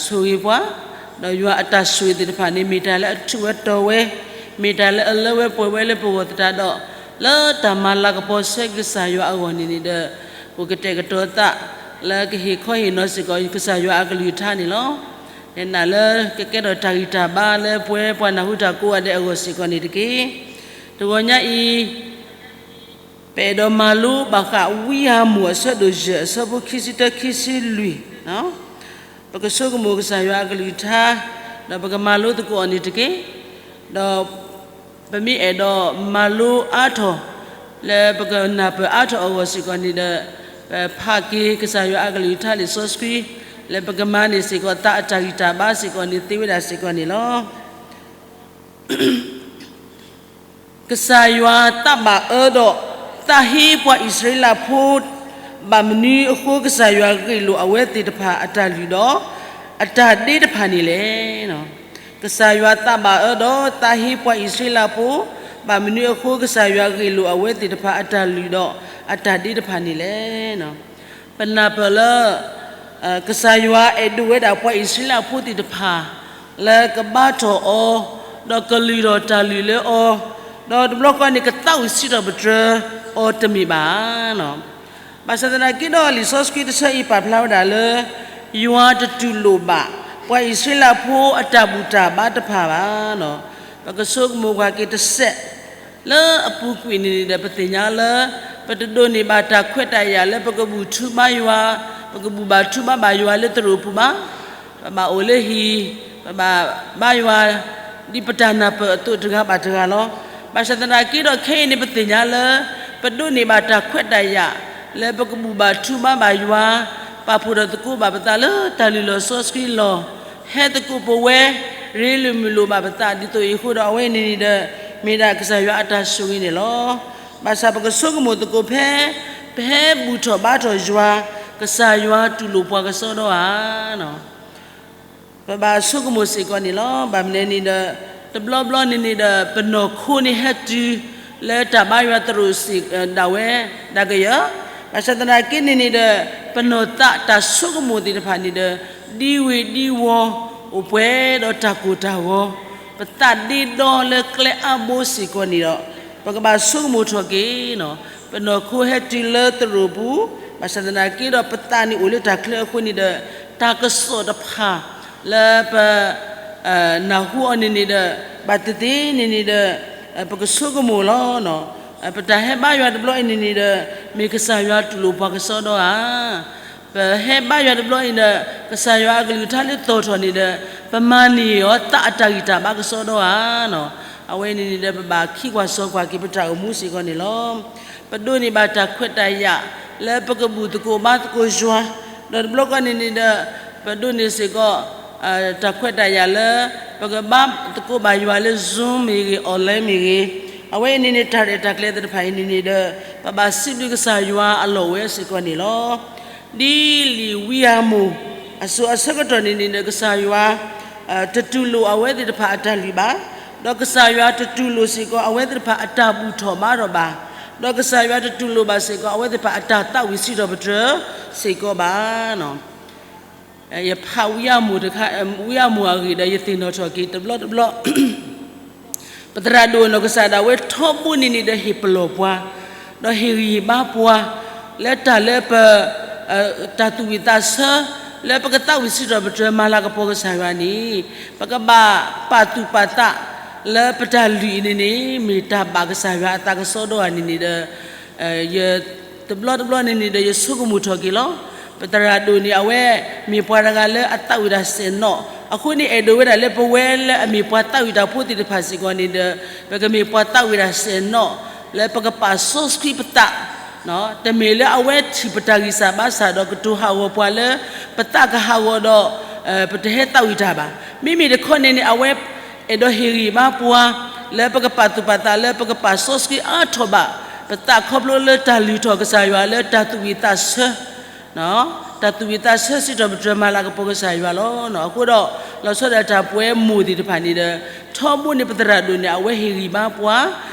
ဆိၣ်ဂ့ၤပှၤ, ဒီးယွၤအတၢ်ဆိၣ်ဂ့ၤသ့ၣ်တဖၣ်န့ၣ် မ့ၢ်တၢ်လၢအထူးဝဲတီၤဝဲ, မ့ၢ်တၢ်လၢအလၢဝဲပှဲၤဝဲလၢပဂီၢ်သတးဒီး, လၢတၢ်မၤလၤကပီၤဆၢကစၢ်ယွၤအဂီၢ်န့ၣ်န့ၣ်ဒီး, ပကတဲာ်ကတီၤသး လၢကဟ့ၣ်ခီဟ့ၣ်နီၤစ့ၢ်ကီး ကစၢ်ယွၤအကလုၢ်ကထါန့ၣ်လီၤ. နာ်လၢကကဲထီၣ်တၢ်ဂံၢ်တၢ်ဘါလၢပဝဲပှၤနၢ်ဟူတၢ်ကိးဂၤဒဲးအဂီၢ်စ့ၢ်ကီးန့ၣ်တက့ၢ်. တဂီၤညါအံၤ ပအဲၣ်ဒိးမၤလိဘၣ်ဃး ဝံအၤမိၣ်အဆၢဒိၣ်ယဲၢ် အဆၢဖိခံဆံတၢ ခံဆံလွံၢ်, ပကဆိကမိၣ်ကစၢ်ယွၤအကလုၢ်ကထါ, ဒီးပကမၤလိသကိးအီၤန့ၣ်တက့ၢ်. ဒီးပမ့ၢ်အဲၣ်ဒိးမၤလိအါထီၣ် လၢပကနၢ်ပၢၢ်အါထီၣ်အဂီၢ်စ့ၢ်ကီးန့ၣ်ဒီး, ပဖးက့ၤကစၢ်ယွၤအကလုၢ်ကထါလံာ်စီဆှံ, လၢပကမၤန့ၢ်စ့ၢ်ကီးသးအတၢ်ဂံၢ်တၢ်ဘါစ့ၢ်ကီးန့ၣ်သ့ဝဲဒၣ်စ့ၢ်ကီးန့ၣ်လီၤ. ကစၢ်ယွၤသးဘၣ်အၢဒီး သးဟ့ပှၤအံၣ်စရ့လးဖိ, ဘၣ်မနုၤအဃိကစၢ်ယွၤဂ့ၢ်လိာ်အဝဲသ့ၣ်တဖၣ်အတၢ်လုၢ်ဒီး အတၢ်ဒ့တဖၣ်န့ၣ်လဲၣ်. ကစၢ်ယွၤသးဘၣ်အၢဒီး သးဟ့ပှၤအံၣ်စရ့လးဖိ, ဘၣ်မနုၤအဃိကစၢ်ယွၤဂ့ၢ်လိာ်အဝဲသ့ၣ်တဖၣ်အတၢ်လုၢ်ဒီး အတၢ်ဒ့တဖၣ်န့ၣ်လဲၣ်. ပနၢ်ပၢၢ်လၢ ကစၢ်ယွၤအဲၣ်ဒိးဝဲဒၣ်ပှၤအံၣ်စရ့လးဖိသ့ၣ်တဖၣ် လၢကဘါထီၣ်အီၤ, ဒီးကလုၢ်ထီၣ်တၢ်လုၢ်လၢအီၤ, ဒီးတဘျီဃီန့ၣ် ကသးဝံၣ်စံးထီၣ်ပတြၢၤအီၤတမ့ၢ်ဘၣ်. ဘၣ်ဆၣ်သနာ်က့ဒီး လံာ်စီဆှံတဆၢအံၤပာ်ဖျါဝဲဒၣ်လၢ ယွၤတတူၢ်လိာ်ဘၣ် ပှၤအံၣ်စရ့လးဖိအတၢ်ဘူၣ်တၢ်ဘါတဖၣ်ဘၣ်. ပကဆိကမိၣ်ကွၢ်က့ၤတစဲး လၢအပူၤကွံာ်န့ၣ်န့ၣ်ဒီး ပသ့ၣ်ညါလၢ ပတဒိးန့ၢ်ဘၣ်တၢ်ခွဲးတၢ်ယာ်လၢပကဘူၣ်ထူဘါယွၤ, ပကဘူၣ်ဘၣ်ထူဘါဘၣ်ယွၤလၢသရိာ်ပူၤဘၣ်. ပဘၣ်အိၣ်လၢဟံၣ်, ပဘၣ်ဘါယွၤ ဒ်ပတၢ်နၢ်ပၢၢ်အသိးတဂၤဘၣ်တဂၤလီၤ. ဘၣ်ဆၣ်သနာ်က့ဒီး ခဲအံၤန့ၣ် ပသ့ၣ်ညါလၢ ပဒိးန့ၢ်ဘၣ်တၢ်ခွဲးတၢ်ယာ် လၢပကဘူၣ်ဘၣ်ထူဘါဘၣ်ယွၤ, ပာ်ဖှိၣ်ထီၣ်သကိးဘၣ်ပသးလၢတၢ်လုၢ်လီၢ်စီဆှံလီၢ်, ဟဲသကိးပဝဲ ရ့လိာ်မုာ်လိာ်ဘၣ်ပသး ဒ်သိးအံၤအဃိဒီး အဝဲအံၤန့ၣ်န့ၣ်ဒီး မ့ၢ်ဒၣ်ကစၢ်ယွၤအတၢ်ဆိၣ်ဂ့ၤန့ၣ်လီၤ. ဘၣ်ဆၣ်ပကဆိကမိၣ်သကိးဖဲ ပဟဲဘူၣ်ထီၣ်ဘါထီၣ်ယွၤ, ကစၢ်ယွၤတူၢ်လိာ်ပှၤကစီဒီဧါ. ပဘၣ်ဆိကမိၣ်စ့ၢ်ကီးန့ၣ်လီၤ. ဘၣ်မနုၤန့ၣ်ဒီး တဘျီဘျီန့ၣ်န့ၣ်ဒီး ပနီၢ်ခိန့ၣ်ဟဲတုၤ လၢတၢ်ဘါယွၤသရိာ်စ့ၢ်ဒၣ်ဝဲဒၣ်ကယၢၤ, ဘၣ်ဆၣ်သနာ်က့န့ၣ်န့ၣ်ဒီး ပနီၢ်သးတၢ်ဆိကမိၣ်သ့ၣ်တဖၣ်န့ၣ်ဒီး ဒံဝ့ၤဒံဝီၤ အိၣ်ပှဲၤဒီးတၢ်ကိၢ်တၢ်ဂီၤ, ပသးဒ့ဒီလၢကျဲအါဘိစ့ၢ်ကီးန့ၣ်ဒီး ပကဘၣ်ဆိကမိၣ်ထီၣ်က့ၤ ပနီၢ်ခိဟဲတုၤလၢသရိာ်ပူၤ, ဘၣ်ဆၣ်သနာ်က့ဒီး ပသးန့ၣ်အိၣ်လၢတၢ်ချၢအဃိန့ၣ်ဒီး တၢ်ကစီၣ်တဖၣ် လၢပ နၢ်ဟူအီၤန့ၣ်န့ၣ်ဒီး ဘၣ်သ့ၣ်သ့ၣ်န့ၣ်န့ၣ်ဒီး ပကဆိကမိၣ်လီၤ. ပတၢ်ဟဲဘါယွၤတဘျီအံၤန့ၣ်န့ၣ်ဒီး မ့ၢ်ကစၢ်ယွၤတူၢ်လိာ်ပှၤကစီဒီဧါ. ပဟဲဘါယွၤတဘျီအံၤဒီး ကစၢ်ယွၤအကလုၢ်ကထါလၢသီၣ်ထီၣ်န့ၣ်ဒီး ပမၤန့ၢ်အီၤသးအတၢ်ဂံၢ်တၢ်ဘါကစီဒီဧါ. အဝဲန့ၣ်န့ၣ်ဒီး ပဘၣ်ခံကွၢ်စီကွၢ်က့ၤပတၢ်အိၣ်မူစ့ၢ်ကီးန့ၣ်လီၤ. ပဒိးန့ၢ်ဘၣ်တၢ်ခွဲးတၢ်ယာ် လၢပကဘူၣ်သကိးဘါသကိးယွၤ, ဒီးတဘျီဃီန့ၣ်န့ၣ်ဒီး ပဒိးန့ၢ်စ့ၢ်ကီး တၢ်ခွဲးတၢ်ယာ်လၢ ပကဘါသကိးဘၣ်ယွၤလၢ Zoom မ့ၢ်ဂ့ၤ online မ့ၢ်ဂ့ၤ, အဝဲအံၤန့ၣ်န့ၣ် တၢ်ရဲၣ်တၢ်ကျဲၤသ့ၣ်တဖၣ်အံၤန့ၣ်န့ၣ်ဒီး ပဘၣ်စံးဘျုးကစၢ်ယွၤအလီၢ်ဝဲစ့ၢ်ကီးန့ၣ်လီၤ. ဒ်လံာ်ဝံအၤမိၣ် အစိၤအဆၢကတီၢ်န့ၣ်န့ၣ်ဒီး ကစၢ်ယွၤ တတူၢ်လိာ်အဝဲသ့ၣ်တဖၣ်အတၢ်လုၢ်ဘၣ်, ဒီးကစၢ်ယွၤတတူၢ်လိာ်စ့ၢ်ကီးအဝဲသ့ၣ်တဖၣ်အတၢ်ဘူၣ်ထီၣ်ဘါထီၣ်ဘၣ်, ဒီးကစၢ်ယွၤတတူၢ်လိာ်ဘၣ်စ့ၢ်ကီးအဝဲသ့ၣ်တဖၣ်အတၢ်သးဝံၣ်စံးထီၣ်ပတြၢၤစ့ၢ်ကီးဘၣ်. ယဖးဝံအၤမိၣ်တခါ, ဝံအၤမိၣ်အဂ့ၢ်ဒီး ယသ့ၣ်နီၣ်ထီၣ်က့ၤတဘျီတဘျီ ပသရၣ်ဒိၣ်နီၢ်ကစၢ်ဒၣ်ဝဲထီဘိန့ၣ်န့ၣ်ဒီး ဟ့ၣ်ပလီၢ်ပှၤ, ဒီးဟ့ၣ်ဂံၢ်ဟ့ၣ်ဘါပှၤ လၢတၢ်လၢပ တၢ်သူၣ်ဝံၣ်သးဆၢ လၢပကသးဝံၣ်စံးထီၣ်ပတြၢၤမၤလၤကပီၤကစၢ်ယွၤန့ၣ် ပကဘၣ်ပာ်သူၣ်ပာ်သး လၢပတၢ်လုၢ်အံၤန့ၣ်န့ၣ် မ့ၢ်တၢ်ဘၣ်ကစၢ်ယွၤအသးကစီဒီဧါန့ၣ်န့ၣ်ဒီး ယ တဘျီတဘျီန့ၣ်န့ၣ်ဒီး ယဆိကမိၣ်ထီၣ်က့ၤလီၤ. ပသရၣ်ဒိၣ်န့ၣ် အဝဲမ့ၢ်ပှၤတဂၤလၢအသးဝံၣ်တၢ်စဲၣ်နီၣ်, အဃိန့ၣ် အဲၣ်ဒိးဝဲဒၣ်လၢပဝဲလၢအမ့ၢ်ပှၤသးဝံၣ်တၢ်ဖိသ့ၣ်တဖၣ်စ့ၢ်ကီးန့ၣ်ဒီး ပကမ့ၢ်ပှၤသးဝံၣ်တၢ်စဲၣ်နီၣ် လၢပကပာ်စီဆှံပသး, တမ့ၢ်လၢအဝဲထံၣ်ပတၢ်ဂံၢ်စၢ်ဘါစၢ်ဒီးကတိၤဟးဂီၤပှၤလၢ ပသးကဟးဂီၤဒီး ပတဟဲသးဝံၣ်တၢ်ဘၣ်. မ့မ့ၢ်တခီန့ၣ်န့ၣ် အဝဲအဲၣ်ဒိးဟ့ၣ်ဂံၢ်ဘါပှၤ လၢပကပာ်သူၣ်ပာ်သးလၢပကပာ်စီဆှံအါထီၣ်ဘၣ် ပသးခီဖျိလၢတၢ်လုၢ်ထီၣ်ကစၢ်ယွၤလၢတၢ်သူၣ်ဝံၣ်သးဆၢ တၢ်သူၣ်ဝံၣ်သးဆၢစံးထီၣ်ပတြၢၤမၤလၤကပီၤကစၢ်ယွၤလီၤ. အဃိဒီး လီၤဆီဒၣ်တၢ်ပှဲၤမိၢ်သ့ၣ်တဖၣ်န့ၣ်ဒီး ထီဘိန့ၣ်ပသရၣ်ဒိၣ်န့ၣ် အဝဲဟ့ၣ်ဂံၢ်ဘါပှၤ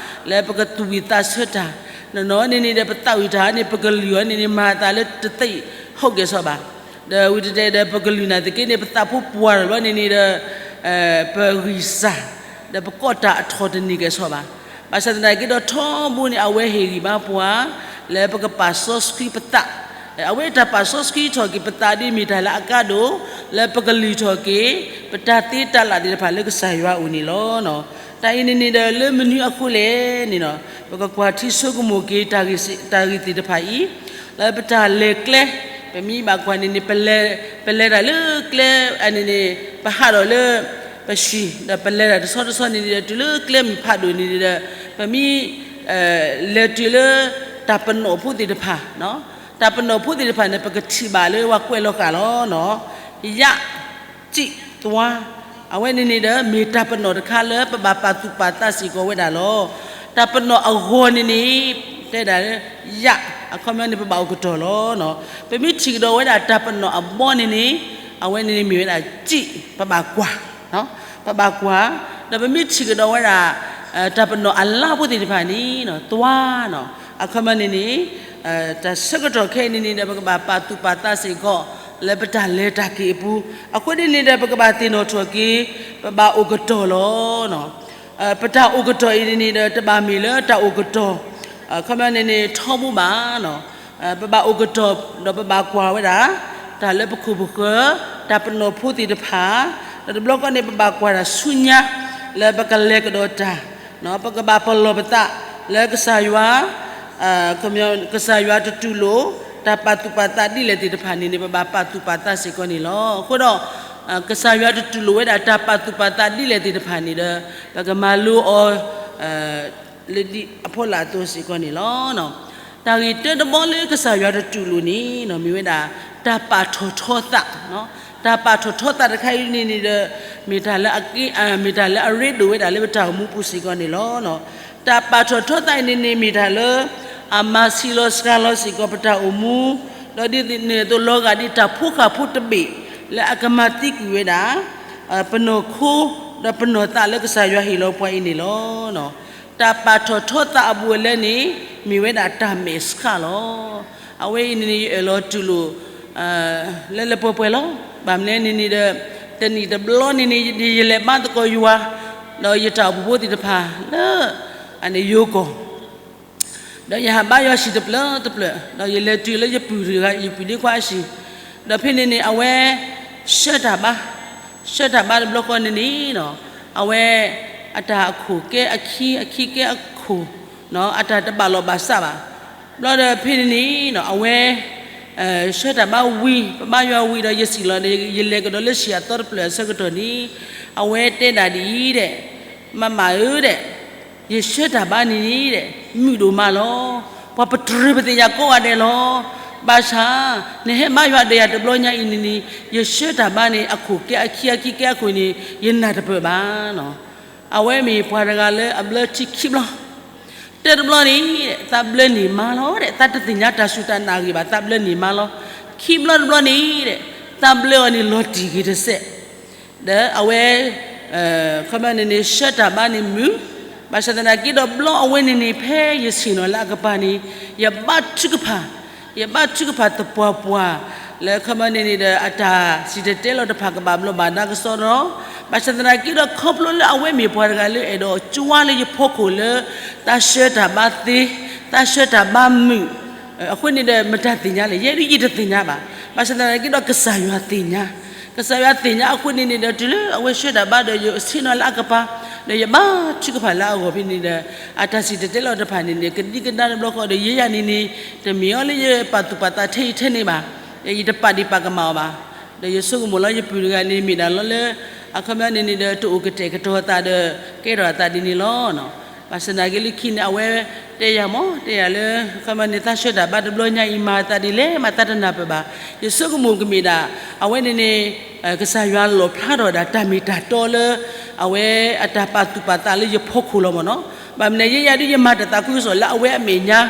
လၢပကသူၣ်ဝံၣ်သးဆၢတၢ်, နီၢ်နီၢ်န့ၣ်န့ၣ်ဒီး ပသးဝံၣ်တၢ်န့ၣ် ပကလုၢ်အီၤန့ၣ်န့ၣ် မၤသးလၢတသ့ၣ်ဟီၣ်ကဲၣ်ဆိးဘၣ်. ဒီးဝံၤတတဲဒီး ပကလုၢ်နာ်သက့န့ၣ် ပသးဖိပှၢ်တဘျီန့ၣ်န့ၣ်ဒီး ပဂံၢ်စၢ် ဒီးပကီၢ်တၢ်အထီၣ်တန့ၢ်ကဲၣ်ဆိးဘၣ်. ဘၣ်ဆၣ်သနာ်က့ဒီး ထီဘိန့ၣ် အဝဲဟ့ၣ်ဂံၢ်ဘါပှၤ လၢပကပာ်စီဆှံပသး, အဝဲတၢ်ပာ်စီဆှံထီၣ်က့ၤပသးဒ်မ့ၢ်တၢ်လၢအကါဒိၣ် လၢပကလုၢ်ထီၣ်က့ၤ ပတၢ်သ့တၢ်လၢ်သ့ၣ်တဖၣ်လၢကစၢ်ယွၤအအိၣ်န့ၣ်လီၤ. တၢ်အံၤန့ၣ်န့ၣ်ဒီး လၢမနုၤအဃိလဲၣ်န့ၣ်လီၤ. ပကကွၢ်ထံဆိကမိၣ်က့ၤ တၢ်ဂ့ၢ်သ့ၣ်တဖၣ်အံၤ လၢပတၢ်လဲၤကျဲ ပမ့ၢ်ဘၣ်ကွၢ်န့ၣ်န့ၣ် ပလဲၤတၢ်လၢကျဲအန့ၣ်န့ၣ် ပဟးထီၣ်လၢ ပဟံၣ် ဒီးပလဲၤတၢ်တဆီတဆီန့ၣ်ဒီး တုၤလၢကျဲမုၢ်ဖးဒိၣ်န့ၣ်ဒီး ပမ့ၢ် လဲၤတုၤလၢ တၢ်ပနီၣ်ဖိသ့ၣ်တဖၣ်, တၢ်ပနီၣ်ဖိသ့ၣ်တဖၣ်န့ၣ် ပကထံၣ်ဘၣ်လၢပှၤကွဲးလီၤဃာ်လီၤ. ယၣ် ကံၣ် သွါ, အဝဲန့ၣ်န့ၣ်ဒီး မ့ၢ်တၢ်ပနီၣ်တခါလၢပဘၣ်ပာ်သူၣ်ပာ်သးစ့ၢ်ကီးဝဲဒၣ်လီၤ. တၢ်ပနီၣ်အဂီၤန့ၣ်န့ၣ် တဲဒၣ် ယၣ် အခီပညီန့ၣ် ပဘၣ်အိၣ်ကတီၢ်လီၤ. ပမ့ၢ်ထံၣ်ကဒီးဝဲဒၣ်တၢ်ပနီၣ်အဘီန့ၣ်န့ၣ် အဝဲန့ၣ်န့ၣ်မ့ၢ်ဝဲဒၣ် ကံၣ် ပဘၣ်ကွၢ်, ပဘၣ်ကွၢ်, ဒီးပမ့ၢ်ထံၣ်ကဒီးဝဲဒၣ် တၢ်ပနီၣ်အလါဖိသ့ၣ်တဖၣ်န့ၣ် သွါ, အခီပညီန့ၣ်န့ၣ် တၢ်ဆၢကတီၢ်ခဲအံၤန့ၣ်န့ၣ်ဒီး ပကဘၣ်ပာ်သူၣ်ပာ်သးစ့ၢ်ကီး လၢပတၢ်လဲၤတၢ်က့ၤအပူၤ, အဃိန့ၣ်န့ၣ်ဒီး ပကဘၣ်သ့ၣ်နီၣ်ထီၣ်က့ၤ ပဘၣ်အိၣ်ကတီၢ်လီၤ. ပတၢ်အိၣ်ကတီၢ်အံၤန့ၣ်န့ၣ်ဒီး တဘၣ်မ့ၢ်လၢတၢ်အိၣ်ကတီၢ် အခီပညီန့ၣ်န့ၣ် ထီဘိဘၣ်. ပဘၣ်အိၣ်ကတီၢ်ဒီးပဘၣ်ကွၢ်ဝဲဒၣ် တၢ်လၢပခိၣ်ပဃၢၤ တၢ်ပနီၣ်ဖိသ့ၣ်တဖၣ်, ဒီးတဘျီဃီန့ၣ် ပဘၣ်ကွၢ်တၢ်ဆူညါ လၢပကလဲၤကဒီးတၢ် ပကဘၣ်ပလီၢ်ပသးလၢကစၢ်ယွၤ ကစၢ်ယွၤတတူၢ်လိာ် တၢ်ပာ်သူၣ်ပာ်သးဒ်လဲၣ်သ့ၣ်တဖၣ်န့ၣ်န့ၣ် ပဘၣ်ပာ်သူၣ်ပာ်သးစ့ၢ်ကီးန့ၣ်လီၤ. အဃိဒီး ကစၢ်ယွၤတတူၢ်လိာ်ဝဲဒၣ်တၢ်ပာ်သူၣ်ပာ်သးဒ်လဲၣ်သ့ၣ်တဖၣ်န့ၣ်ဒီး ပကမၤလိအီၤ လၢဒ်အဖီလာ်အသိးစ့ၢ်ကီးန့ၣ်လီၤ. တၢ်ဂ့ၢ်တၢတဘီလၢကစၢ်ယွၤတတူၢ်လိာ်န့ၣ် မ့ၢ်ဝဲဒၣ် တၢ်ပာ်ထီၣ်ထီသး, တၢ်ပာ်ထီၣ်ထီသးတခါအံၤန့ၣ်န့ၣ်ဒီး မ့ၢ်တၢ်လၢအက့ မ့ၢ်တၢ်လၢအရ့ဒိၣ်ဝဲဒၣ်လၢပတၢ်အိၣ်မူပူၤစ့ၢ်ကီးန့ၣ်လီၤ. တၢ်ပာ်ထီၣ်ထီသးအံၤန့ၣ်န့ၣ် မ့ၢ်တၢ်လၢ အမၤဆံးလီၤစှၤလီၤစ့ၢ်ကီးပတၢ်အိၣ်မူ, ဒီးဒ်န့ၣ်အသိးလီၤဂာ်ဒ်တၢ်ဖိဃၢ်ဖိတဘ့ၣ် လၢအကမၤသံကွံာ်ဝဲဒၣ် ပနီၢ်ခိ ဒီးပနီၢ်သးလၢကစၢ်ယွၤဟ့ၣ်လီၤပှၤအံၤန့ၣ်လီၤ. တၢ်ပာ်ထီၣ်ထီသးအဘူးအလဲန့ၣ် မ့ၢ်ဝဲဒၣ်တၢ်မဲာ်ဆှးလီၤ. အဝဲအံၤန့ၣ်န့ၣ် ယအၢၣ်လီၤတူၢ်လိာ် လၢလၢပှဲၤပှဲၤလီၤ. ဘၣ်မနုၤလဲၣ်န့ၣ်န့ၣ်ဒီး တနံၣ်တဘျီန့ၣ်န့ၣ် ယလဲၤဘါသကိးယွၤ ဒီးယတၢ်အိၣ်ဖှိၣ်ဖိသ့ၣ်တဖၣ်လၢ အန့ၣ်ယိၤကီၢ် ဒီးယဟးဘါယွၤဟံၣ်တဖျၢၣ်တဖျၢၣ် ဒီးယလဲၤတုၤလၢယပုၢ်တဂၤ ယပုၢ်ဒ့ခွါအဟံၣ်, ဒီးဖဲန့ၣ်န့ၣ် အဝဲ ဆှၢတၢ်ဘါ, ဆှၢတၢ်ဘါတဘျီဃီန့ၣ်န့ၣ် အဝဲ အတၢ်အခိၣ်ကဲအခံ အခံကဲအခိၣ် အတၢ်တဘၣ်လီၢ်ဘၣ်စးဘၣ်. ဘျီဒီးဖဲန့ၣ်န့ၣ် အဝဲ ဆှၢတၢ်ဘါဝံၤ ပဘါယွၤဝံၤဒီးယစံၣ်လီၤဒီး ယလဲၤကဒီးလၢဟံၣ်အသီတဖျၢၣ်အဆၢကတီၢ်န့ၣ် အဝဲတဲဒၣ်ဒ်အံၤဒဲး, မမဧၢဒဲး ယဆှၢတၢ်ဘါန့ၣ်ဒဲး မုာ်ဒိၣ်မးလီၤ. ပှၤပတြၢၤပသ့ၣ်ညါကိးဂၤဒဲးလီၤ. ဘၣ်ဆၣ် နဟဲဘါယွၤဒီးယၤတဘျီညါအံၤန့ၣ်န့ၣ် ယဆှၢတၢ်ဘါန့ၣ် အခိၣ်ကဲအခံ အခံကဲအခိၣ်န့ၣ် ယနၢ်တပၢၢ်ဘၣ်. အဝဲမ့ၢ်ပှၤတဂၤလၢအဘျၢထံခံဘျီ တၢတဘျီန့ၣ် သးဘျၢန့ၢ်မါလီၤဒဲး သးတသ့ၣ်ညါတၢ်စူၢ်တၢ်နာ်အဂ့ၢ်ဘၣ် သးဘျၢန့ၢ်မါလီၤ. ခံဘျီတဘျီန့ၣ်ဒဲး သးဘျၢအီၤန့ၣ်လီၤတံၢ်ဂ့ၤတစဲး ဒီးအဝဲ ခီပညီန့ၣ်န့ၣ် ဆှၢတၢ်ဘါန့ၣ်မုာ်, ဘၣ်ဆၣ်သနာ်က့ဒီးဘျီအဝဲန့ၣ်န့ၣ် ဖဲယဆ့ၣ်နီၤလၢအကပၤန့ၣ် ယဘါထုကဖၣ်, ယဘါထုကဖၣ်သပှၢ်ပှၢ် လၢခီပညီန့ၣ်န့ၣ်ဒီး အတၢ်စံၣ်တဲၤတဲလီၤတဖၣ်ကဘၣ်ဘျီးဘၣ်ဒါကစီဒီ, ဘၣ်ဆၣ်သနာ်က့ဒီးခီဖျိလၢအဝဲမ့ၢ်ပှၤတဂၤလၢအဲၣ်ဒိးကွၢ်လၢယဖီခိၣ်လၢ သးဆှၢတၢ်ဘါသ့, သးဆှၢတၢ်ဘါမုာ်, အဃိန့ၣ်ဒီး မတၤသ့ၣ်ညါလဲၣ်, ယဲဒၣ်ယတသ့ၣ်ညါဘၣ်. ဘၣ်ဆၣ်သနာ်က့ဒီးကစၢ်ယွၤသ့ၣ်ညါ, ကစၢ်ယွၤသ့ၣ်ညါအဃိန့ၣ်န့ၣ်ဒီး တုၤလၢအဝဲဆှၢတၢ်ဘါဒီးယဆ့ၣ်နီၤလၢအကပၤ, ဒီးယဘါထုကဖၣ်လၢအဂီၢ်ဖဲန့ၣ်ဒီး အတၢ်စံၣ်တဲၤတဲလီၤတဖၣ်န့ၣ်န့ၣ် ကဒံကဒါတဘျီဃီဒီး ယဲယၤန့ၣ်န့ၣ် တမ့ၢ်အီၤလၢယပာ်သူၣ်ပာ်သးထဲအံၤထဲန့ၣ်ဘၣ်, ဒီးယတပာ်ဒံးပာ်ကမၣ်အီၤဘၣ်. ဒီးယဆိကမိၣ်လၢယပုၢ်တဂၤန့ၣ်မ့ၢ်ဒၣ်လီၤလၢ အခီပညီန့ၣ်န့ၣ်ဒီး တအိၣ်ကတဲာ်ကတီၤအသးဒီး ကဲထီၣ်အသးဒ်န့ၣ်လီၤ. ဘၣ်ဆၣ်သနာ်က့လၢခံန့ၣ် အဝဲတဲယၤမ့ၢ် တဲယၤလၢ အခီပညီန့ၣ် သးဆှၢတၢ်ဘါတဘျီညါအံၤ မၤအသးဒ်လဲၣ် မၤသးတနၢ်ပၢၢ်ဘၣ်. ယဆိကမိၣ်ကမ့ၢ်ဒၣ် အဝဲန့ၣ်န့ၣ် ကစၢ်ယွၤလီၣ်ဖျါထီၣ်ဒၣ်တၢ်မ့ၢ်တၢ်တီလၢ အဝဲအတၢ်ပာ်သူၣ်ပာ်သးလၢယဖီခိၣ်လီၤမ့ၢ်နီၤ. ဘၣ်မနုၤလဲၣ် ယဲယၤဒုးယမၤတၢ်သးခုကစီၣ်လၢအဝဲအမဲာ်ညါ,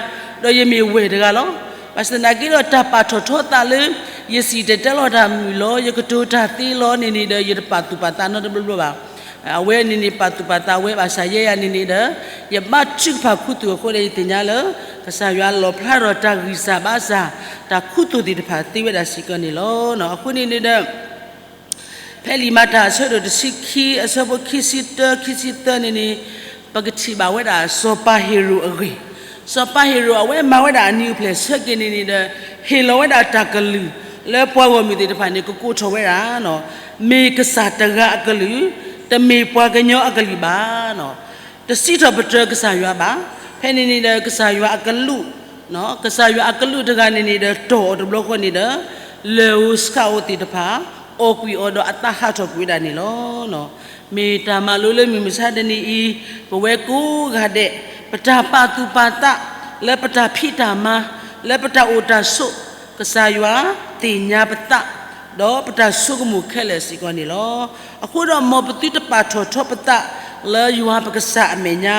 ဒီးယမ့ၢ်ဝဲၢ်တဂၤလီၤ. ဘၣ်ဆၣ်သနာ်က့ဒီးတၢ်ပာ်ထီၣ်ထီသးလၢ ယစံၣ်တဲၤတဲလီၤတၢ်မုာ်လီၤ ယကတိၤတၢ်သ့လီၤန့ၣ်န့ၣ်ဒီး ယတပာ်သူၣ်ပာ်သးနီတဘျီဘျီဘၣ်. အဝဲန့ၣ်န့ၣ် ပာ်သူၣ်ပာ်သးဝဲဘၣ်ဆၣ် ယဲယၤန့ၣ်န့ၣ်ဒီး ယဘါထုကဖၣ်ခူသူၣ်အဃိဒီး ယသ့ၣ်ညါလၢ ကစၢ်ယွၤလီၣ်ဖျါထီၣ်တၢ်ဂံၢ်စၢ်ဘါစၢ် တၢ်ခူသူၣ်သ့ၣ်တဖၣ်သ့ဝဲဒၣ်စ့ၢ်ကီးန့ၣ်လီၤ. အဃိန့ၣ်န့ၣ်ဒီး ဖဲလံာ်မၤတၢ်အဆၢဒိၣ်တဆံခံ အဆၢဖိခံဆံတၢ ခံဆံသၢန့ၣ်န့ၣ် ပကထံၣ်ဘၣ်ဝဲဒၣ်စီၤပၤဟ့ၤရိာ်အဂ့ၢ်, စီၤပၤဟ့ၤရိာ်အဝဲမၤဝဲဒၣ်အနံၤအိၣ်ဖျဲၣ်ဆၢက့ၤန့ၣ်န့ၣ်ဒီး ဟ့ၣ်လီၤဝဲဒၣ်တၢ်ကလုၢ် လၢပှၤဂီၢ်မုၢ်သ့ၣ်တဖၣ်န့ၣ် ကကိးထီၣ်ဝဲဒၣ် မ့ၢ်ကစၢ်တဂၤအကလုၢ်, တမ့ၢ်ပှၤကညီအကလုၢ်ဘၣ် တစံးထီၣ်ပတြၢၤကစၢ်ယွၤဘၣ်. ဖဲန့ၣ်န့ၣ်ဒီး ကစၢ်ယွၤအကလူး, ကစၢ်ယွၤအကလူးတဂၤန့ၣ်န့ၣ်ဒီး တီၢ်အီၤတဘျီဃီန့ၣ်ဒီး လၢၢ်ဧိၤဆှးဧိၤသ့ၣ်တဖၣ် အီၣ်ကွံာ်အီၤဒီးအသးဟးထီၣ်ကွံာ်ဝဲဒၣ်န့ၣ်လီၤ. မ့ၢ်တၢ်မၤလိလၢမုၢ်မဆါတနံၤအံၤ ပဝဲကိးဂၤဒဲး ပတၢ်ပာ်သူၣ်ပာ်သး လၢပတၢ်ဖံးတၢ်မၤ လၢပတၢ်အိၣ်တၢ်ဆိး ကစၢ်ယွၤသ့ၣ်ညါပသး ဒီးပတၢ်ဆိကမိၣ်ခဲလၢာ်စ့ၢ်ကီးန့ၣ်လီၤ. အဃိဒီးမ်ပသုတပာ်ထီၣ်ထီပသးလၢယွၤပကစၢ်အမဲာ်ညါ,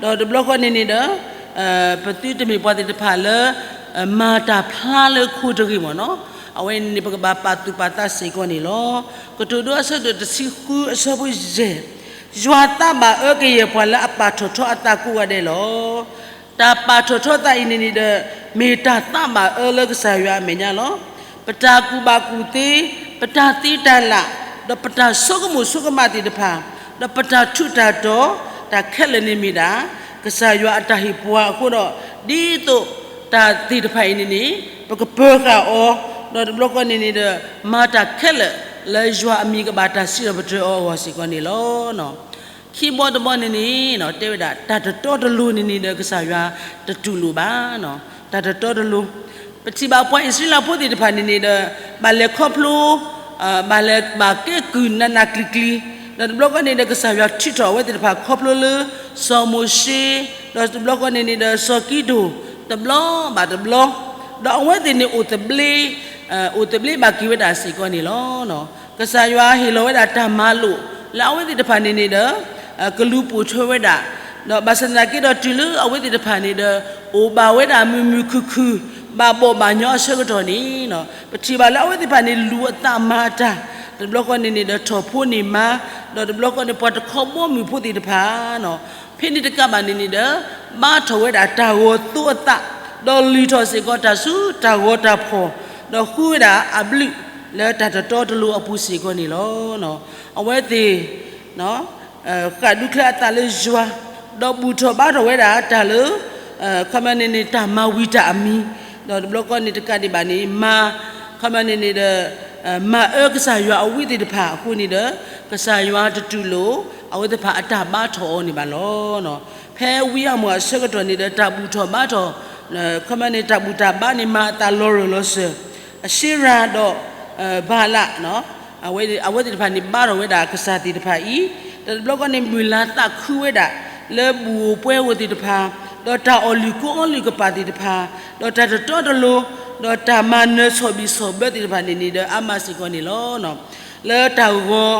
ဒီးတဘျီဃီန့ၣ်န့ၣ်ဒီး ပသုတမ့ၢ်ပှၤသ့ၣ်တဖၣ်လၢ မၤတၢ်ဖျါလၢခိတဂ့ၤမ့ၢ်နီၤ, အဝဲန့ၣ်န့ၣ် ပကဘၣ်ပာ်သူၣ်ပာ်သးစ့ၢ်ကီးန့ၣ်လီၤ. ကတိၤဒိအဆၢဒိၣ်တဆံဃုအဆၢဖိယဲၢ်, ယွၤသးဘၣ်အၢကယဲၢ်ပှၤလၢအပာ်ထီၣ်ထီအသးကိးဂၤဒဲးလီၤ. တၢ်ပာ်ထီၣ်ထီသးအံၤန့ၣ်န့ၣ်ဒီး မ့ၢ်တၢ်သးဘၣ်အၢလၢကစၢ်ယွၤအမဲာ်ညါလီၤ. ပတၢ်ကူၣ်ဘၣ်ကူၣ်သ့, ပတၢ်သ့တၢ်လၢ်, ဒီးပတၢ်ဆိကမိၣ်ဆိကမးသ့ၣ်တဖၣ်, ဒီးပတၢ်ထူးတၢ်တီၤ, တၢ်ခဲလၢာ်န့ၣ်မ့ၢ်ဒၣ် ကစၢ်ယွၤအတၢ်ဟ့ၣ်ပှၤအဃိဒီး ဒ်သိးတၢ်သ့ၣ်တဖၣ်အံၤန့ၣ်န့ၣ် ပကပၢၤဃာ်အီၤ, ဒီးတဘျီဃီန့ၣ်န့ၣ်ဒီး မၤတၢ်ခဲလၢာ်လၢယွၤအမံၤကဘၣ်တၢ်စံးထီၣ်ပတြၢၤအီၤအဂီၢ်စ့ၢ်ကီးန့ၣ်လီၤ. ခံဘီတဘီန့ၣ်န့ၣ် တဲဝဲဒၣ် တၢ်တတီတလိၤန့ၣ်န့ၣ်ဒီး ကစၢ်ယွၤတတူၢ်လိာ်ဘၣ်. တၢ်တတီတလိၤ, ပထံၣ်ဘၣ်ပှၤအံၣ်စရ့လးဖိသ့ၣ်တဖၣ်န့ၣ်န့ၣ်ဒီး ဘၣ်လဲၤခီဖျိ ဘၣ်လဲၤဘၣ်ကဲကုၢ်နးနးကျံၤကျံၤ, ဒီးတဘျီဃီန့ၣ်ဒီး ကစၢ်ယွၤထုးထီၣ်အဝဲသ့ၣ်တဖၣ်ခီဖျိလၢ စီၤမိၤၡ့, ဒီးတဘျီဃီန့ၣ်န့ၣ်ဒီး စီၤကံဒိၣ် တဘျီဘၣ်တဘျီ, ဒီးအဝဲသ့ၣ်န့ၣ်အိၣ်သဘျ့ အိၣ်သဘျ့ဘၣ်က့ၤဝဲဒၣ်စ့ၢ်ကီးန့ၣ်လီၤ. ကစၢ်ယွၤဟ့ၣ်လီၤဝဲဒၣ်တၢ်မၤလိာ် လၢအဝဲသ့ၣ်တဖၣ်န့ၣ်န့ၣ်ဒီး ကလူၤပိာ်ထွဲဝဲဒၣ်, ဒီးဘၣ်ဆၣ်သနာ်က့ဒီးတုၤလၢအဝဲသ့ၣ်တဖၣ်န့ၣ်ဒီး အိၣ်ဘၣ်ဝဲဒၣ်မုာ်မုာ်ခုၣ်ခုၣ် ဘၣ်ဘီၣ်ဘၣ်ညီအဆၢကတီၢ်န့ၣ် ပထံၣ်ဘၣ်လၢအဝဲသ့ၣ်တဖၣ်န့ၣ် လူၤအသးမၤတၢ်, တဘျီဃီန့ၣ်န့ၣ်ဒီး ထီၣ်ဖိန့ၢ်မါ, ဒီးတဘျီဃီန့ၣ် ပှၤတခီဘီမုၢ်ဖိသ့ၣ်တဖၣ် ဖဲန့ၣ်တကးဘၣ်န့ၣ်န့ၣ်ဒီး ဘါထီၣ်ဝဲဒၣ်တၢ်ဂီၤသိအသး, ဒီးလုၢ်ထီၣ်စ့ၢ်ကီးတၢ်ဆူတၢ်ဂီၤတၢ်ဖီၣ်, ဒီးဃုဝဲဒၣ်အဘျုးလၢတၢ်တတီတလိၤအပူၤစ့ၢ်ကီးန့ၣ်လီၤ. အဝဲသ့ၣ် ဃၣ်ဒူချၢအသးလၢယွၤ, ဒီးဘူၣ်ထီၣ်ဘါထီၣ်ဝဲဒၣ်တၢ်လၢ ခီပညီန့ၣ်န့ၣ် တၢ်မၤဝံၤတၢ်အမံၤ, ဒီးတဘျီဃီန့ၣ်တကးဒံးဘၣ်န့ၣ် မၤ ခီပညီန့ၣ်န့ၣ်ဒီး မၤအၢကစၢ်ယွၤအဝံသ့ၣ်တဖၣ်အဃိန့ၣ်ဒီး ကစၢ်ယွၤတတူၢ်လိာ် အဝဲသ့ၣ်တဖၣ်အတၢ်ဘါထီၣ်အီၤန့ၣ်ဘၣ်လီၤ. ဖဲဝံအမိၢ်အဆၢကတီၢ်န့ၣ်ဒီး တၢ်ဘူၣ်ထီၣ်ဘါထီၣ် ခီပညီန့ၣ် တၢ်ဘူၣ်တၢ်ဘါန့ၣ် မၤအသးလီၤရၢၢ်လီၤစၢၤ, အၡ့ရၤဒီး ဘၤလး အဝဲသ့ၣ်တဖၣ်န့ၣ် ဘါထီၣ်ဝဲဒၣ်ကစၢ်သ့ၣ်တဖၣ်အံၤ, ဒီးတဘျီဃီန့ၣ် မုၢ်လၢ်သးခုဝဲဒၣ် လၢဘူၣ်ဧိၤပှဲၤဧိၤသ့ၣ်တဖၣ်, ဒီးတၢ်အီၣ်လုၢ်ကိအီလုၢ်ကပာ်သ့ၣ်တဖၣ်, ဒီးတၢ်တတီတလိၤ, ဒီးတၢ်မၤနၢၤဆီၣ်ဘံၣ်ဆီၣ်ဘၢသ့ၣ်တဖၣ်န့ၣ်န့ၣ်ဒီး အါမးစ့ၢ်ကီးန့ၣ်လီၤ. လၢတၢ်ဂီၤ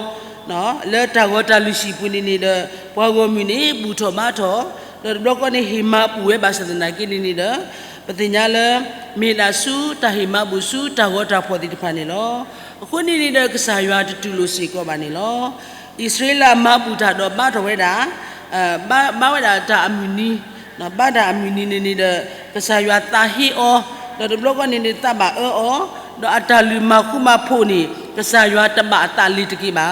လၢတၢ်ဂီၤတၢ်လုၢ်ဟံၣ်ပူၤန့ၣ်န့ၣ်ဒီး ပှၤဂီၢ်မုၢ်န့ၣ် ဘူၣ်ထီၣ်ဘါထီၣ်, ဒီးတဘျီဃီန့ၣ်ဟ့ၣ်မၤဘူၣ်ဝဲဘၣ်ဆၣ်သနာ်က့န့ၣ်န့ၣ်ဒီး ပသ့ၣ်ညါလၢ မ့ၢ်ဒၣ်ဆူတၢ်ဟ့ၣ်မၤဘူၣ်ဆူတၢ်ဂီၤတၢ်ဖီၣ်သ့ၣ်တဖၣ်န့ၣ်လီၤ. အဃိန့ၣ်န့ၣ်ဒီး ကစၢ်ယွၤတတူၢ်လိာ်စ့ၢ်ကီးဘၣ်န့ၣ်လီၤ. အံၣ်စရ့လးမၤဘူၣ်တၢ်ဒီးဘါထီၣ်ဝဲဒၣ် ဘါဝဲဒၣ်တၢ်အမုၢ်နံၤ, ဘါတၢ်အမုၢ်နံၤန့ၣ်န့ၣ်ဒီး ကစၢ်ယွၤသးဟ့အီၤ, ဒီးတဘျီဃီန့ၣ်န့ၣ် သးဘၣ်အၢအီၤ, ဒီးအတၢ်လုၢ်မၤဃူမၤဖိးန့ၣ် ကစၢ်ယွၤတဘၣ်အသးလၢၤတက့ၢ်ဘၣ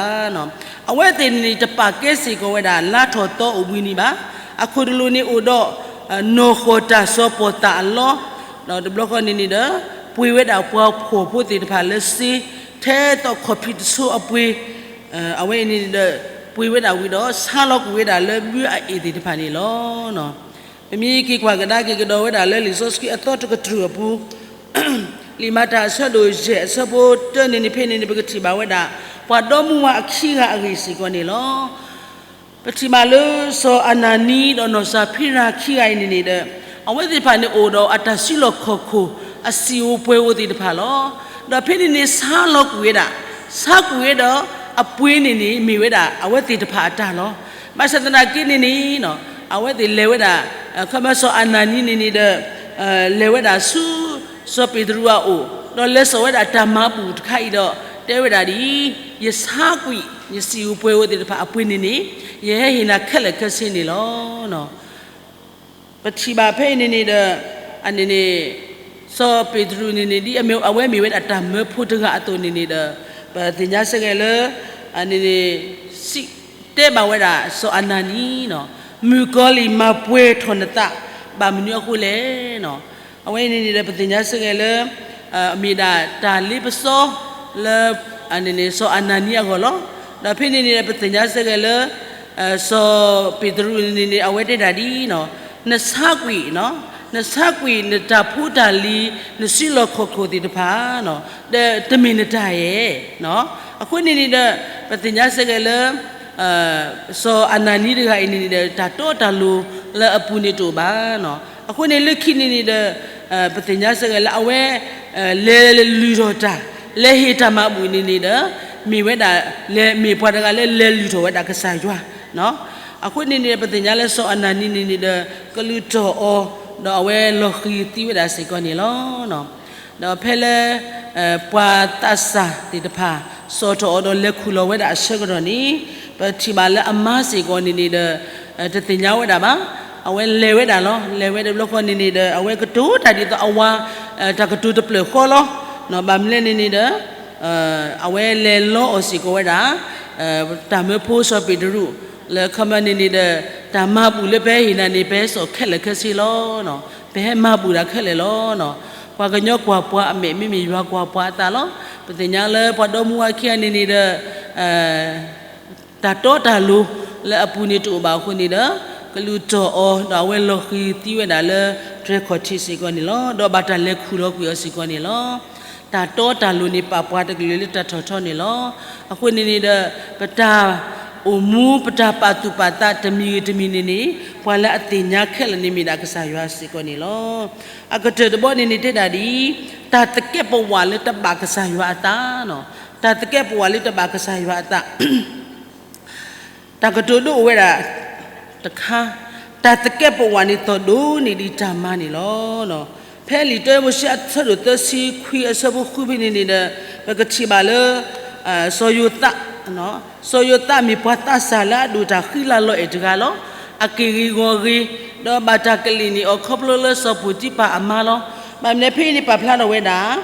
်. အဝဲသ့ၣ်န့ၣ်န့ၣ် တပာ်ကဲစ့ၢ်ကီးဝဲဒၣ် လါထီၣ်သီအိၣ်ဘှံးနံၤဘၣ်. အခိၣ်တလိၤန့ၣ်အိၣ်ဒီး နီၢ်ဃီၣ်တၢ်စီၤပီၣ်သးအလီ, ဒီးတဘျီဃီန့ၣ်န့ၣ်ဒီး ပှ့ၤဝဲဒၣ်ပှၤဖှီၣ်ဖိသ့ၣ်တဖၣ်လၢစ့, ထဲသိးခီၣ်ဖံးတဆိအပှ့ၤ, အဝဲအံၤန့ၣ်ဒီး ပှ့ၤဝဲဒၣ်ဝံၤဒီး ဆါလီၤကွံာ်ဝဲဒၣ်လၢဘုအအ့ၣ်သ့ၣ်တဖၣ်န့ၣ်လီၤ. ပမ့ၢ်က့ၤကွၢ်ကဒါက့ၤကဒီးဝဲဒၣ်လၢလံာ်စီဆှံအသီတကတြူၢ်အပူၤ, လံာ်မၤတၢ်အဆၢဒိၣ်ယဲၢ်အဆၢဖိတၢန့ၣ်န့ၣ် ဖဲန့ၣ်န့ၣ် ပကထံၣ်ဘၣ်ဝဲဒၣ် ပှၤဒီမါဝၤအခံဂၤအဂ့ၢ်စ့ၢ်ကီးန့ၣ်လီၤ. ပထံၣ်ဘၣ်လၢစီၤအနၤနံဒီးနီၢ်စၤဖံရၤခံဂၤအံၤန့ၣ်န့ၣ်ဒီး အဝဲသ့ၣ်တဖၣ်န့ၣ်အိၣ်ဒီးအတၢ်စုလီၢ်ခီၣ်ခိၣ် အစံာ်ဧိၤပှဲၤဧိၤသ့ၣ်တဖၣ်လီၤ. ဒီးဖဲန့ၣ်န့ၣ် ဆါလီၤကွံာ်ဝဲဒၣ်, ဆါကွံာ်ဝဲဒီး အပှ့ၤန့ၣ်န့ၣ် မ့ၢ်ဝဲဒၣ်အဝဲသ့ၣ်တဖၣ်အတၢ်လီၤ. ဘၣ်ဆၣ်သနာ်က့န့ၣ်န့ၣ် အဝဲသ့ၣ်လဲၤဝဲဒၣ် ခီပညီစီၤအနၤနံန့ၣ်န့ၣ်ဒီး လဲၤဝဲဒၣ်ဆူ စီၤပ့းတရူးအအိၣ်, ဒီးလဲၤစိာ်ဝဲဒၣ်တၢ်မၤဘူၣ်တခါအံၤဒီး တဲဝဲဒၣ်ဒ်အံၤ, ယဆါကွံာ် ယစံာ်ဧိၤပှဲၤဧိၤသ့ၣ်တဖၣ်အပှ့ၤန့ၣ်န့ၣ် ယဟဲဟ့ၣ်နၤခဲလၢာ်ခဲဆ့န့ၣ်လီၤ. ပထံၣ်ဘၣ်ဖဲအံၤန့ၣ်န့ၣ်ဒီး အန့ၣ်န့ၣ် စီၤပ့းတရူးန့ၣ်န့ၣ် ဒ်အဝဲမ့ၢ်ဝဲဒၣ်တၢ်မၢဖိတဂၤအသိးန့ၣ်န့ၣ်ဒီး ပသ့ၣ်ညါစ့ၢ်ကီးလၢ အန့ၣ်န့ၣ် စံးတဲဘၣ်ဝဲဒၣ်စီၤအနၤနံ, မုၣ်ကီၤလံၢ်မၤပှဲၤထီၣ်နသး ဘၣ်မနုၤအဃိလဲၣ်. အဝဲအံၤန့ၣ်န့ၣ်ဒီး ပသ့ၣ်ညါစ့ၢ်ကီးလၢ မ့ၢ်ဒၣ်တၢ်လ့ပစီလၢ အန့ၣ်န့ၣ် စီၤအနၤနံအဂီၢ်လီၤ. ဒီးဖဲန့ၣ်န့ၣ်ဒီး ပသ့ၣ်ညါစ့ၢ်ကီးလၢ စီၤပ့းတရူးန့ၣ်န့ၣ် အဝဲတဲဒၣ်ဒ်အံၤ, နဆါကွံာ်, နဆါကွံာ်နတၢ်ဖိတၢ်လံၤ နစုလီၢ်ခီၣ်ခိၣ်သ့ၣ်တဖၣ် ဒီးတမ့ၢ်နတၢ်ဧါ. အဃိန့ၣ်န့ၣ်ဒီး ပသ့ၣ်ညါစ့ၢ်ကီးလၢ စီၤအနၤနံတဂၤအံၤန့ၣ်န့ၣ်ဒီး တၢ်တီတၢ်လိၤလၢအပူၤန့ၣ်တအိၣ်ဘၣ်. အဃိန့ၣ်လၢခံန့ၣ်န့ၣ်ဒီး ပသ့ၣ်ညါစ့ၢ်ကီးလၢအဝဲ လဲၤလုၢ်ထီၣ်တၢ်, လဲၤဟ့ၣ်တၢ်မၤဘူၣ်န့ၣ်န့ၣ်ဒီး မ့ၢ်ဝဲဒၣ် လဲၤမ့ၢ်ပှၤတဂၤလၢလဲၤလုၢ်ထီၣ်ဝဲဒၣ်ကစၢ်ယွၤ. အဃိန့ၣ်န့ၣ် ပသ့ၣ်ညါလၢစီၤအနၤနံန့ၣ်န့ၣ်ဒီး ကလုၢ်ထီၣ်အီၤ ဒီးအဝဲလီၤဃံၤသံဝဲဒၣ်စ့ၢ်ကီးန့ၣ်လီၤ. ဒီးဖဲလၢ ပှၤသးစၢ်သ့ၣ်တဖၣ် စိာ်ထီၣ်အီၤဒီးလဲၤခူၣ်လီၤဝဲဒၣ်အဆၢကတီၢ်န့ၣ် ပထံၣ်ဘၣ်လၢအမါစ့ၢ်ကီးန့ၣ်န့ၣ်ဒီး တသ့ၣ်ညါဝဲဒၣ်ဘၣ်. အဝဲလဲၤဝဲဒၣ်လီၤ. လဲၤဝဲဒၣ်တဘျီဃီန့ၣ်န့ၣ်ဒီး အဝဲကတိၤတၢ်ဒ်သိးအဝၤ တၢ်ကတိၤတဖျၢၣ်ဃီလီၤ. ဘၣ်မနုၤလဲၣ်န့ၣ်န့ၣ်ဒီး အဝဲလဲၤလီအီၤစ့ၢ်ကီးဝဲဒၣ် တၢ်မၢဖိစီၤပ့းတရူး လၢခီမီန့ၣ်န့ၣ်ဒီး တၢ်မၤဘူၣ်လၢပဟဲဟ့ၣ်နၤန့ၣ် ပဟဲစိာ်ခဲလၢာ်ခဲဆ့လီၤ. ပဟဲမၤဘူၣ်တၢ်ခဲလၢာ်လီၤ. ပှၤကညီကွၢ်ပှၤအမဲာ် မ့မ့ၢ်ယွၤကွၢ်ပှၤအသးလီၤ. ပသ့ၣ်ညါလၢပှၤဒီမါဝၤခံဂၤန့ၣ်န့ၣ်ဒီး တၢ်တီတၢ်လိၤလၢအပူၤန့ၣ်တအိၣ်ဘၣ်အဃိန့ၣ်ဒီး ကလုၢ်ထီၣ်အီၤ ဒီးအဝဲလီၤဃံၤသံဝဲဒၣ်လၢတြဲၤခီၣ်ထံးစ့ၢ်ကီးန့ၣ်လီၤ. ဒီးဘၣ်တၢ်လဲၤခူၣ်လီၤကွံာ်အီၤစ့ၢ်ကီးန့ၣ်လီၤ. တၢ်တီတၢ်လိၤန့ၣ် ပာ်ပှၤတကလုာ်လၢတၢ်ထီၣ်ထီန့ၣ်လီၤ. အဃိန့ၣ်န့ၣ်ဒီး ပတၢ်အိၣ်မူ ပတၢ်ပာ်သူၣ်ပာ်သးတမံၤဂ့ၤတမံၤန့ၣ်န့ၣ် ပှၤလၢအသ့ၣ်ညါခဲလၢာ်န့ၣ်မ့ၢ်ဒၣ်ကစၢ်ယွၤစ့ၢ်ကီးန့ၣ်လီၤ. အကတၢၢ်တဘီန့ၣ်န့ၣ်တဲဒၣ်ဒ်အံၤ, တၢ်သကဲးပဝးလၢတဘၣ်ကစၢ်ယွၤအသး, တၢ်သကဲးပဝးလၢတဘၣ်ကစၢ်ယွၤအသး တၢ်ကတိၤဒိအိၣ်ဝဲဒၣ်တခါ, တၢ်သကဲးပဝးန့ၣ်သီၣ်ဒိၣ်န့ၢ်ဒံးတၢ်မၤန့ၣ်လီၤ. ဖဲလံာ်တၢမိၤၡ့အဆၢဒိၣ်သၢဆံခွံအဆၢဖိဃုဖဲန့ၣ်န့ၣ်ဒီး ပကထံၣ်ဘၣ်လၢ စီၤယိၤသး, စီၤယိၤသးမ့ၢ်ပှၤသးစၢ်လၢအဒိၣ်တၢ်ဃံလၤလီၤအဲၣ်တဂၤလီၤ. အက့ၢ်ဂ့ၤဂီၤဂ့ၤ, ဒီးဘၣ်တၢ်ကလံၣ်န့ၢ်အီၤခီဖျိလၢစီၤပီၤတံဖၤအမါလီၤ. ဘၣ်မနုၤဖဲအံၤန့ၣ်ပာ်ဖျါထီၣ်ဝဲဒၣ်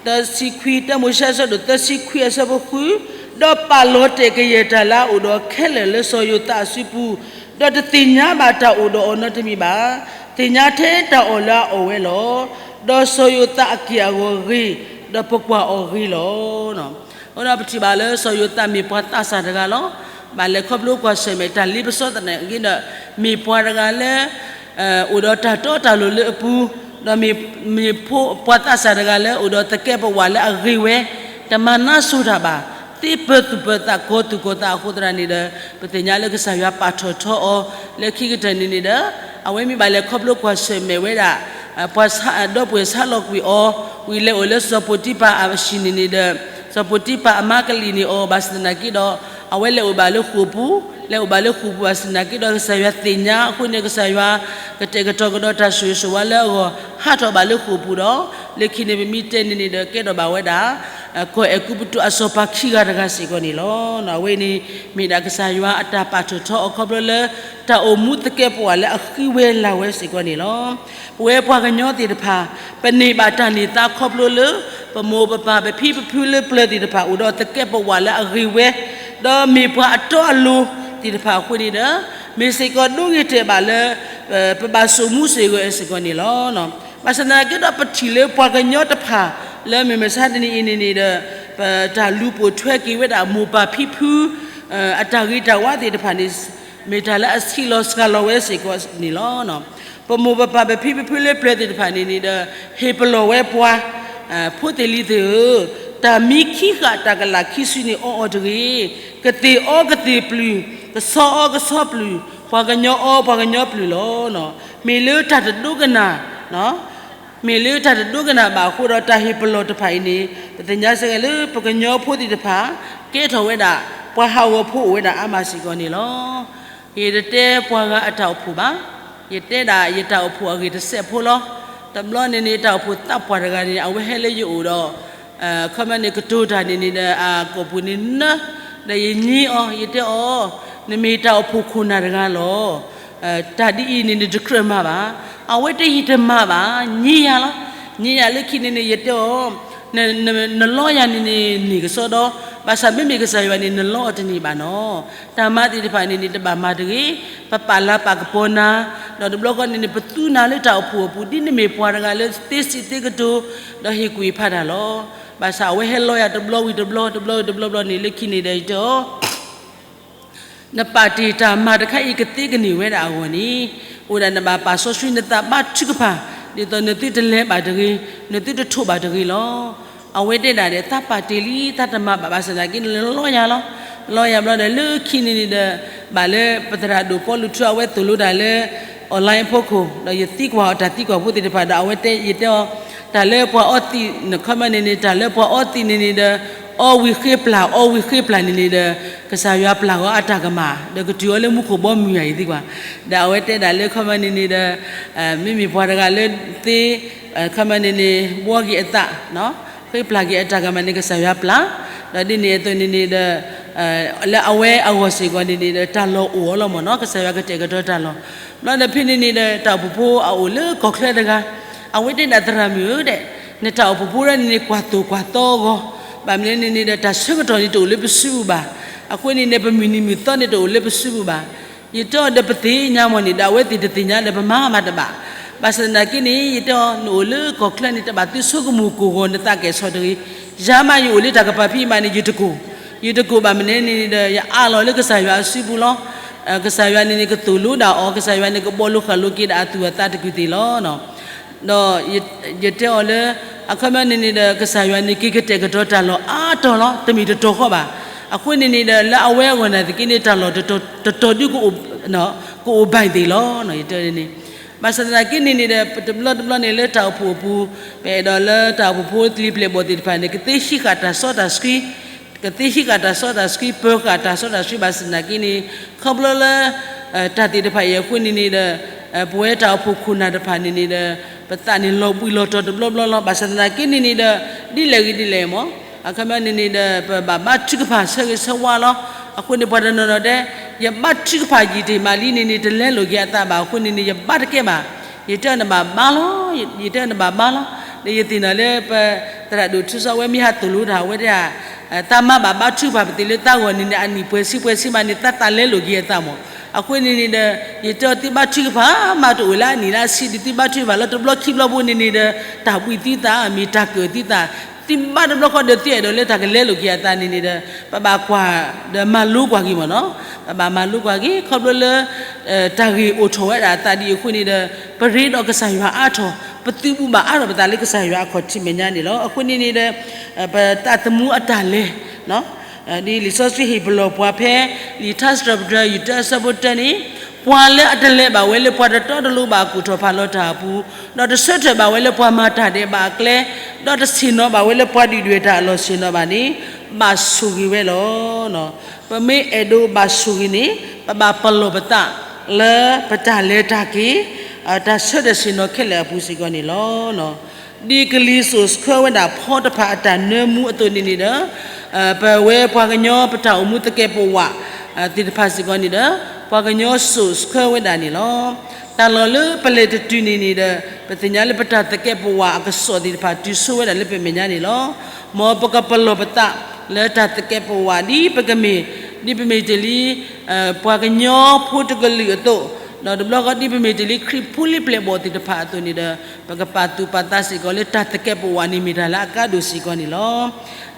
သၢဆံခွံ, တၢမိၤၡ့အဆၢဒိၣ်သၢဆံခွံအဆၢဖိဃု, ဒီးပာ်လီၤတဲာ်ကယဲၢ်တၢ်လၢအအိၣ်ဒီးခဲလၢာ်လၢစီၤယိၤသးအစုပူၤ, ဒီးတသ့ၣ်ညါဘၣ်တၢ်အိၣ်ဒီးအီၤနီတမံၤဘၣ်. သ့ၣ်ညါထဲတၢ်အီၣ်လၢအအီၣ်ဝဲလီၤ. ဒီးစီၤယိၤသးအက့ၢ်အဂီၤဂ့ၤ, ဒီးပကွၢ်အီၤဂ့ၤလီၤ. အဃိဒီးပထံၣ်ဘၣ်လၢစီၤယိၤသးမ့ၢ်ပှၤသးစၢ်တဂၤလီၤ. ဘၣ်လဲၤခီဖျိကွၢ်ဆၢၣ်မဲာ်တၢ်လ့ပစီသနာ်က့ဒီး မ့ၢ်ပှၤတဂၤလၢ အိၣ်ဒီးတၢ်တီတၢ်လိၤလၢအပူၤ, ဒီးမ့ၢ်ပှၤသးစၢ်တဂၤလၢအိၣ်ဒီးသကဲးပဝးလၢအဂ့ၤဝဲ, တမၤနါစိၤတၢ်ဘၣ်, သ့ပၢၤသူၣ်ပၢၤသး ကီၤသူၣ်ကီၤသးအဃိသတးန့ၣ်ဒီး ပသ့ၣ်ညါလၢကစၢ်ယွၤပာ်ထီၣ်ထီအီၤလၢခံကတၢၢ်န့ၣ်န့ၣ်ဒီး အဝဲမ့ၢ်ဘၣ်လဲၤခီဖျိကွၢ်ဆၢၣ်မဲာ်ဝဲဒၣ် ပှၤဒီပုၢ်ဝဲၢ်ဆါလီၤကွံာ်အီၤ ဝံၤလဲၤအိၣ်လၢစီၤပီၤတံဖၤအဟံၣ်န့ၣ်န့ၣ်ဒီး စီၤပီၤတံဖၤအမါကလံၣ်န့ၢ်အီၤဘၣ်ဆၣ်သနာ်က့ဒီး အဝဲလဲၤအိၣ်ဘၣ်လၢဃိာ်ပူၤ, လဲၤအိၣ်ဘၣ်လၢဃိာ်ပူၤဘၣ်ဆၣ်သနာ်က့ဒီး ကစၢ်ယွၤသ့ၣ်ညါအဃိန့ၣ် ကစၢ်ယွၤကတဲာ်ကတီၤကဒီးတၢ်ဆိၣ်ဂ့ၤဆိၣ်ဝါလၢအဂီၢ် ဟးထီၣ်ဘၣ်လၢဃိာ်ပူၤဒီး လၢခံန့ၣ်ပမ့ၢ်တဲန့ၣ်န့ၣ်ဒီး ကဲထီၣ်ဘၣ်ဝဲဒၣ် ကီၢ်အဲၤကူပတူးအစီၤပၤခံဂၤတဂၤစ့ၢ်ကီးန့ၣ်လီၤ. အဝဲန့ၣ် မ့ၢ်ဒၣ်ကစၢ်ယွၤအတၢ်ပာ်ထီၣ်ထီအီၤခီဖျိလၢ တၢ်အိၣ်မူသကဲးပဝးလၢအဃံဝဲလၤဝဲစ့ၢ်ကီးန့ၣ်လီၤ. ပဝဲပှၤကညီသ့ၣ်တဖၣ် ပန့ၢ်ဘၣ်တၢ်န့ၢ်သါခီဖျိလၢ ပမိၢ်ပပၢ် ပဖံပဖုလၢပျၢၤသ့ၣ်တဖၣ် အိၣ်ဒီးသကဲးပဝးလၢအဂ့ၤဝဲ, ဒီးမ့ၢ်ပှၤအတီအလိၤသ့ၣ်တဖၣ်အဃိန့ၣ်ဒီး မ့ၢ်စ့ၢ်ကီးဒိဂ့ၤတဲာ်ဘၣ်လၢ ပဘၣ်စိာ်မူစိာ်ဂဲၤစ့ၢ်ကီးန့ၣ်လီၤ. ဘၣ်ဆၣ်သနာ်က့ဒီး ပထံၣ်လၢပှၤကညီတဖၣ် လၢမုၢ်မဆါတနံၤအံၤန့ၣ်န့ၣ်ဒီး ပတၢ်လူၤပိာ်ထွဲက့ၤဝဲဒၣ်မိၢ်ပၢ်ဖံဖု အတၢ်ဂ့ၤတၢ်ဝါသ့ၣ်တဖၣ်န့ၣ် မ့ၢ်တၢ်လၢအဆံးလီၤစှၤလီၤဝဲစ့ၢ်ကီးန့ၣ်လီၤ. ပမိၢ်ပပၢ် ပဖံပဖုလၢပျၢၤသ့ၣ်တဖၣ်န့ၣ်န့ၣ်ဒီး ဟ့ၣ်ပလီၢ်ဝဲပှၤ ဖိသ့ၣ်လံၤသ့ၣ်ဧၢ, တၢ်မံခံဃာ်တၢ်ကလာ်ခံစုန့ၣ်အီအီၤတဂ့ၤ, ကသ့ၣ်အီကသ့ၣ်ပျုၢ်, ကဆီအီကဆီပျုၢ်, ပှၤကညီအီပှၤကညီပျုၢ်လီၤ. မ့ၢ်လၢတၢ်တဒိကနၣ် မ့ၢ်လၢတၢ်တဒိကနၣ်ဘၣ်အဃိဒီး တၢ်ဟ့ၣ်ပလီၢ်တဖၣ်အံၤန့ၣ် ပသ့ၣ်ညါစ့ၢ်ကီးလၢပကညီဖိသ့ၣ်တဖၣ် ကဲထီၣ်ဝဲဒၣ် ပှၤဟးဂီၤဖိအိၣ်ဝဲဒၣ်အါမးစ့ၢ်ကီးန့ၣ်လီၤ. ယတတဲပှၤဂၤအတၢ်အိၣ်ဖှိၣ်ဘၣ်, ယတဲဒၣ်ယတၢ်အိၣ်ဖှိၣ်အဂ့ၢ်တစဲးဖိလီၤ. တဘျီန့ၣ်န့ၣ် တၢ်အိၣ်ဖှိၣ်သးပှၢ်တဂၤန့ၣ် အဝဲဟဲလၢယအိၣ်ဒီး ခီမီန့ၣ်ကတိၤတၢ်န့ၣ်န့ၣ်ဒီး အကိာ်ပူၤန့ၣ်နၢ, ဒီးယညံအီၤ ယတဲအီၤ, နမ့ၢ်တၢ်အိၣ်ဖှိၣ်ခိၣ်နၢ်တဂၤလီၤ. တၢ်ဒ်အံၤန့ၣ်န့ၣ်တကြၢးမၤဘၣ်, အဝဲတဟ့ၣ်တမၤဘၣ်, ညံယၤလီၤ. ညံယၤလၢခံန့ၣ်န့ၣ် ယတဲအီၤ, နလီယၤန့ၣ်န့ၣ်န့ၢ်ကစီဒီ, ဘၣ်ဆၣ်မ့မ့ၢ်ကစၢ်ယွၤန့ၣ် နလီအီၤတန့ၢ်ဘၣ်နီၤ. တၢ်မၤသ့ၣ်တဖၣ်န့ၣ်န့ၣ် တဘၣ်မၤတဂ့ၤ, ပပာ်လၤပာ်ကပီၤနၤ, ဒီးတဘျီဃီန့ၣ်န့ၣ် ပသူနၤလၢတၢ်အိၣ်ဖှိၣ်အပူၤ ဒ်နမ့ၢ်ပှၤတဂၤလၢ သ့စံးသ့ကတိၤ, ဒီးဟ့ၣ်ကူၣ်ဟ့ၣ်ဖးတၢ်လီၤ. ဘၣ်ဆၣ်အဝဲဟဲလီယၤတဘျီဝံၤတဘျီ တဘျီဝံၤတဘျီဘျီန့ၣ် လၢခံန့ၣ်ဒီးယတဲအီၤ နပာ်တ့ၢ်တၢ်မၤတခါအံၤကသ့ကန့ၢ်ဝဲဒၣ်အဂီၢ်န့ၣ်, အိၣ်ဒၣ်နဘၣ်ပာ်စီဆှံနသးဘါထုကဖၣ်, ဒ်သိးနသုတလဲၤဘၣ်တဂ့ၤ, နသုတထိးဘၣ်တဂ့ၤလီၤ. အဝဲတဲဒၣ်ဒီး သးပာ်တ့ၢ်လံ သးတမၤဘၣ် ဘၣ်ဆၣ်သနာ်က့န့ၣ် လီယၤလီၤ. လီယၤဘျီဒီး လၢခံန့ၣ်န့ၣ်ဒီး ဘၣ်လၢပသရၣ်ဒိၣ်ပီလူးထူအဝဲသိၣ်လိတၢ်လၢ online အဖီခိၣ်, ဒီးယသံကွၢ်အီၤတၢ်သံကွၢ်ဖိသ့ၣ်တဖၣ်ဒီး အဝဲတဲ ယတဲအီၤ တၢ်လၢပှၤအီသံးန့ၣ် ခီမီန့ၣ်န့ၣ် တၢ်လၢပှၤအီသံးန့ၣ်န့ၣ်ဒီး အီဝံၤဃ့ပျၢ် အီဝံၤဃ့ပျၢ်န့ၣ်န့ၣ်ဒီး ကစၢ်ယွၤပျၢ်ဂီၤအတၢ်ကမၣ် ဒီးကတုၤအီၤလၢမူခိၣ်ဘီမုၢ်ယၤ ယသံကွၢ်, ဒီးအဝဲတဲဒၣ်လၢခီမီန့ၣ်န့ၣ်ဒီး မ့မ့ၢ်ပှၤတဂၤလၢသ့ ခီမီန့ၣ်န့ၣ် ဘှီက့ၤအသး ဃ့ပျၢ်က့ၤအတၢ်ကမၣ်န့ၣ် ကစၢ်ယွၤပျၢ်, ဒီးဒ်န့ၣ်အသိးန့ၣ်န့ၣ်ဒီး လၢအဝဲအဂီၢ်စ့ၢ်ကီးန့ၣ်န့ၣ်ဒီး တၢ်လီၢ်အိၣ်အီၤလီၤမ့ၢ်နီၤ, ကစၢ်ယွၤကတဲာ်ကတီၤတၢ်လီၢ်. ဘျီဒီးဖဲန့ၣ်န့ၣ်ဒီး တၢ်အိၣ်ဖှိၣ်ဖိအအိၣ်လၢကီၢ်ချၢတဂၤ, အဝဲတဲဒၣ်သရၣ်မုၣ်ဧၢဒီး နတၢ်အိၣ်ဖှိၣ်ဖိဒၣ်န့ၣ်န့ၣ် ကွၢ်သိၣ်ကွၢ်သီအဂီၢ်, ဘၣ်မနုၤန့ၣ်န့ၣ်ဒီး တၢ်ဆၢကတီၢ်န့ၣ်တအိၣ်လၢပစုပူၤဘၣ်, အဃိန့ၣ်န့ၣ် ပမုၢ်နံၤမုၢ်သီန့ၣ်တအိၣ်လၢပစုပူၤဘၣ်. ယတဲအီၤဒီးပသ့ၣ်ညါမ့ၢ်န့ၣ်ဒီး အဝဲသ့ၣ်တသ့ၣ်ညါဒီး ပမၤမၤတဘၣ်. ဘၣ်ဆၣ်သနာ်က့န့ၣ် ယတဲအီၤ နအိၣ်လၢကီၢ်ချၢန့ၣ် တဘၣ်သုဆိကမိၣ်ကိၢ်ဂီၤနသးကဲၣ်ဆိးတဂ့ၤ. ယၤမးယအိၣ်လၢတၢ်ကပၤဖံးမးန့ၣ် ယတကိၢ်, ယတကိၢ်ဘၣ်မနုၤန့ၣ်န့ၣ်ဒီး ယအးလီၤလၢကစၢ်ယွၤအစုပူၤလီၤ. ကစၢ်ယွၤန့ၣ်န့ၣ် ကသိၣ်လိဒၣ်အီၤ, ကစၢ်ယွၤန့ၣ် ကဘီလိာ်ဃာ်လိာ်က့ၤဒၣ်အသူၣ်အသးတကုာ်သ့ၣ်လီၤ. ဒီးယတဲအီၤလၢ အခီပညီန့ၣ်န့ၣ်ဒီး ကစၢ်ယွၤန့ၣ် က့ၤကတဲာ်ကတီၤတၢ်လီၢ်အါတီၤလီၤ, တမ့ၢ်တတီၤဃီဘၣ်. အဃိန့ၣ်န့ၣ်ဒီး လၢအဝဲအဂီၢ်နာ်သက့န့ၣ် တၢ်လီၢ်တတီၤဒု ကအိၣ်ဘၣ်သ့ၣ်လီၤ. ယတဲန့ၣ် ဘၣ်ဆၣ်သနာ်က့န့ၣ်န့ၣ်ဒီး ပတဘျီတဘျီန့ၣ်လၢတၢ်အိၣ်ဖှိၣ်အပူၤ, ပအဲၣ်ဒိးလၢတၢ်အိၣ်ဖှိၣ်ဖိသလံၤပျဲၢ်ဘီၣ်သ့ၣ်တဖၣ်န့ၣ် ကသ့ဟံးဃာ်တၢ်စီတၢ်ဆှံ, ကသ့ဟံးဃာ်တၢ်စီတၢ်ဆှံ ပၢၤဃာ်တၢ်စီတၢ်ဆှံ ဘၣ်ဆၣ်သနာ်က့န့ၣ် ခီဖျိလၢ တၢ်သ့ၣ်တဖၣ်အံၤအဃိန့ၣ်န့ၣ်ဒီး ပဝဲတၢ်အိၣ်ဖှိၣ်ခိၣ်နၢ်တဖၣ်န့ၣ်န့ၣ်ဒီး ပသးန့ၣ်လီၤဘှံးလီၤတီၤတဘျီဘျီလီၤ. ဘၣ်ဆၣ်သနာ်က့န့ၣ်န့ၣ်ဒီး ဒ်လဲၣ်ဂ့ၤဒ်လဲၣ်မ့ၢ် အခီပညီန့ၣ်န့ၣ်ဒီး ပဘၣ်ဘါထုကဖၣ်ဆၢဂ့ၤဆၢဝါလီၤ. အဃိန့ၣ် ပှၤတနီၤနီၤတဲ ယဘါထုကဖၣ်ယံာ်တ့ၢ်မးလံန့ၣ်န့ၣ် တလဲလိာ်က့ၤအသးဘၣ်. အဃိန့ၣ်န့ၣ် ယဘါတကဲဘၣ်. ယတဲအီၤနဘၣ်ဘါလီၤ, ယတဲအီၤနဘၣ်ဘါလီၤ. ဒီးယသ့ၣ်နီၣ်လၢပသရၣ်ဒိၣ်ထူစီဝဲမ့ၢ်ဟးသိၣ်လိတၢ် အဝဲတဲ သးမၤဘၣ်ဘါထုကဖၣ်ပသ့ၣ်လၢသးဂီၢ်န့ၣ်န့ၣ် အနံၣ်ပှဲၤဆံပှဲၤဆံမးန့ၣ် သးသးလဲလိာ်က့ၤအသးမ့ၢ်. အဃိန့ၣ်န့ၣ်ဒီး ယတဲအီၤသုဘါထုကဖၣ်မးတအိၣ်လၢအနံၣ်လၢအဆံဒီး သုဘါထုကဖၣ်လီၤတဘျီခံဘျီဘိန့ၣ်န့ၣ်ဒီး တၢ်ဘှံးသုသး မ့ၢ်တၢ်ကၢၣ်သုသး, သုဘါတဘျီဃီဒီးသုအဲၣ်ဒိးလၢတၢ်ကလဲလိာ်က့ၤအသးန့ၣ်န့ၣ်ဒီး ပဘၣ်ကွၢ်ဒီးမၤလိကွၢ်က့ၤမ့ၢ်နီၤ. ပဘၣ်မၤလိကွၢ်က့ၤ ခီဖျိလၢ တၢ်ဂ့ၢ်အိၣ်ထီၣ်ဝဲဒၣ်အသးဒ်အံၤအဃိန့ၣ်ဒီး ပရ့ဒီးကစၢ်ယွၤအါထီၣ်, ပသုးဘူးဘၣ်အါထီၣ်ပသးလၢကစၢ်ယွၤအခီၣ်ထံးမဲာ်ညါန့ၣ်လီၤ. အဃိန့ၣ်န့ၣ်ဒီး ပသးသမူအတၢ်လဲၤ ဒ်လံာ်စီဆှံဟ့ၣ်ပလီၢ်ပှၤဖဲ လံာ်ထါစံးထီၣ်ပတြၢၤ ယုၢ်တၢအဆၢဖိတၢန့ၣ်, ပှၤလၢအတလဲၤဘၣ်ဝဲလၢပှၤတတီတလိၤဘၣ်အကူၣ်ထီၣ်ဖးလီၤတၢ်အပူၤ, ဒီးတဆၢထၢၣ်ဘၣ်ဝဲလၢပှၤမၤတၢ်ဒဲးဘးအကျဲ, ဒီးတဆ့ၣ်နီၤဘၣ်ဝဲလၢပှၤဒုၣ်ဒွဲၣ်တၢ်အလီၢ်ဆ့ၣ်နီၤဘၣ်န့ၣ်, ဘၣ်ဆိၣ်ဂ့ၤဝဲလီၤ. ပမ့ၢ်အဲၣ်ဒိးဘၣ်ဆိၣ်ဂ့ၤန့ၣ် ပဘၣ်ပလီၢ်ပသးလၢပတၢ်လဲၤတၢ်က့ၤ, တၢ်ဆၢထၢၣ်ဆ့ၣ်နီၤခဲလၢာ်အပူၤစ့ၢ်ကီးန့ၣ်လီၤ. ဒ်ကလံၤစိာ်ဆှၢဝဲဒၣ်ဖီတဖၣ်အတၢ်နၢမူအသိးန့ၣ်န့ၣ်ဒီး, ပဝဲပှၤကညီပတၢ်အိၣ်မူသကဲးပဝးသ့ၣ်တဖၣ်စ့ၢ်ကီးန့ၣ်ဒီး, ပှၤကညီစိာ်ဆှၢဝဲဒၣ်န့ၣ်လီၤ. တၢ်လီၢ်လၢပလဲၤတတုၤန့ၣ်န့ၣ်ဒီး, ပသ့ၣ်ညါလၢပတၢ်သကဲးပဝးအကစီၣ်သ့ၣ်တဖၣ်တုၤဆိဝဲဒၣ်လၢပမဲာ်ညါန့ၣ်လီၤ. မ်ပကပလီၢ်ပသးလၢတၢ်သကဲးပဝးဒ်ပကမ့ၢ်, ဒ်ပမ့ၢ်တ့ၢ်လံ ပှၤကညီဖိတကလုာ်အသိး, ဒီးတဘျီဃီဒ်ပမ့ၢ်တ့ၢ်လံခရံာ်ဖိလံၤပျဲၢ်ဘီၣ်သ့ၣ်တဖၣ်အသိးန့ၣ်ဒီး, ပကပာ်သူၣ်ပာ်သးစ့ၢ်ကီးလၢတၢ်သကဲးပဝးန့ၣ်မ့ၢ်တၢ်လၢအကါဒိၣ်စ့ၢ်ကီးန့ၣ်လီၤ.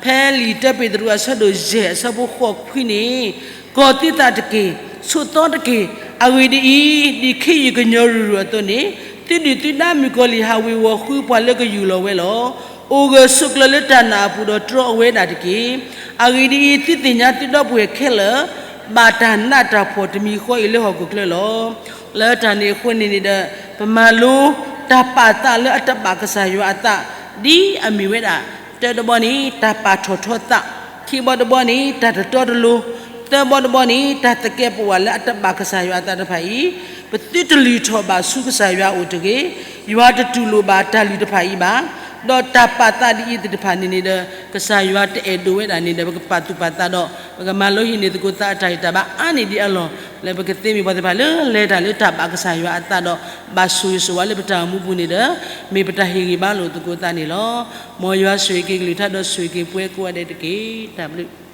ဖဲလံာ်တၢပ့းတရူးအဆၢဒိၣ်ယဲၢ်အဆၢဖိဃိးခွံန့ၣ်, ကီၤသုသးတက့ၢ်, ဆိးသီတက့ၢ်, အဂ့ၢ်ဒ်အံၤ, ဒ်ခ့ယုၢ်ကညီရုၢ်ရုၢ်အသိးန့ၣ်, သုဒုၣ်သုဒါမုၣ်ကီၤလံၢ်ဟးဝ့ၤဝီၤဃုပှၤလၢကယူၢ်လီၤဝဲလီၤ. အိၣ်ဂၢၢ်ဆိးကျၢၤလၢတၢ်နာ်အပူၤဒီးတြီအဝဲဒၣ်တက့ၢ်. အဂ့ၢ်ဒ်အံၤ, သုသ့ၣ်ညါသုဒီပုၢ်ဝဲၢ်ခဲလၢာ် ဘၣ်တၢ်နးတၢ်ဖှီၣ်တမံၤဃီအံၤလၢဟီၣ်ခိၣ်ချၢလီၤ. လၢတၢ်န့ၣ်အဃိန့ၣ်န့ၣ်ဒီး, ပမၤလိတၢ်ပာ်သးလၢအတဘၣ်ကစၢ်ယွၤအသး, ဒ်အမ့ၢ်ဝဲဒၣ်, တၢတဘီန့ၣ် တၢ်ပာ်ထီၣ်ထီသး, ခံဘီတဘီန့ၣ် တၢ်တတီတလိၤ, သၢဘီတဘီန့ၣ် တၢ်သကဲးပဝးလၢအတဘၣ်ကစၢ်ယွၤအသးတဖၣ်အံၤ, ပသုတလုၢ်ထီၣ်ဘၣ်ဆူကစၢ်ယွၤအအိၣ်တဂ့ၤ, ယွၤတတူၢ်လိာ်ဘၣ်တၢ်လုၢ်တဖၣ်အံၤဘၣ်, ဒီးတၢ်ပာ်သးဒ်အံၤသ့ၣ်တဖၣ်န့ၣ်န့ၣ်ဒီး ကစၢ်ယွၤတအဲၣ်ဒိးဝဲဒၣ်န့ၣ်ဒီး ပကပာ်သူၣ်ပာ်သးဒီး ပကမၤလိဟံးန့ၢ်သကိးသးအတၢ်ဂံၢ်တၢ်ဘါအါန့ၢ်ဒံးအလီၢ်, လၢပကသ့မ့ၢ်ပှၤသ့ၣ်တဖၣ်လၢလဲၤတၢ်လၢတၢ်ဘၣ်ကစၢ်ယွၤအသးဒီး ဘၣ်ဆိၣ်ဂ့ၤဆိၣ်ဝါလၢပတၢ်အိၣ်မူပူၤန့ၣ်ဒီး မ့ၢ်ပတၢ်ဟ့ၣ်ဂံၢ်ဘါလိာ်သကိးသးန့ၣ်လီၤ. မ်ယွၤဆိၣ်ဂ့ၤက့ၤကလုၢ်ကထါဒီးဆိၣ်ဂ့ၤက့ၤပှၤကိးဂၤဒဲးတက့ၢ်. တၢ်ဘျုး